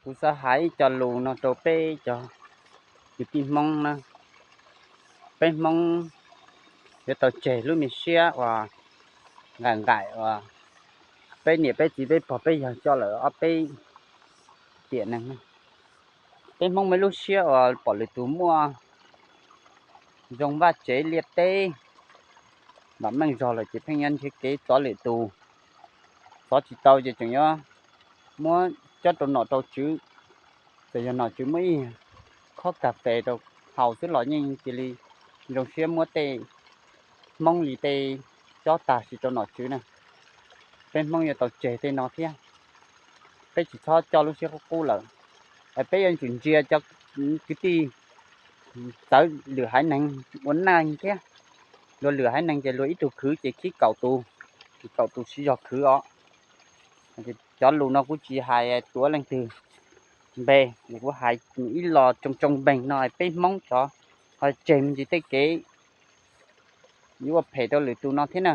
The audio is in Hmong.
Kuv xav hais ib co lus no rau peb cov kwv tij Hmoob na. Peb Hmoob yuav tau tseg lub me siab uas nqaim nqaim uas peb niam peb txiv peb pog peb yawg coj lawm ob peb tiam neeg. Peb Hmoob muaj ib lub siab uas pom lwm tus muaj zoo vaj tsev liaj teb, ntom meej zog lawm ces pheej yuav nrhiav kev txov lwm tus. Txov tsis tau ces tseem yuav muab cob rau nom rau tswv. Txawm yog nom tswv muab ib khob kas fes rau haus xwb los yeej cia li zoo siab muab tej Hmoob li tej cob tag sim rau nom tswv na. Peb Hmoob yuav tau tseg tej no thiab. Peb tsis txhob coj lub siab qub qub lawm. Peb yuav tsum ntsia cov kwv tij txawv lwm haiv neeg ua neej thiab. Luag lwm haiv neeg ces luag ib tug khwv ces khib kaum tus, kaum tus sib zog khwv os. Cov lus no kuv tsis hais tuav leej twg npe, kuv hais ib los tsoo tsoo npeeg no peb Hmoob cov ho tseg me ntsis tej kev yuav ua phem rau lwm tus no thiab na.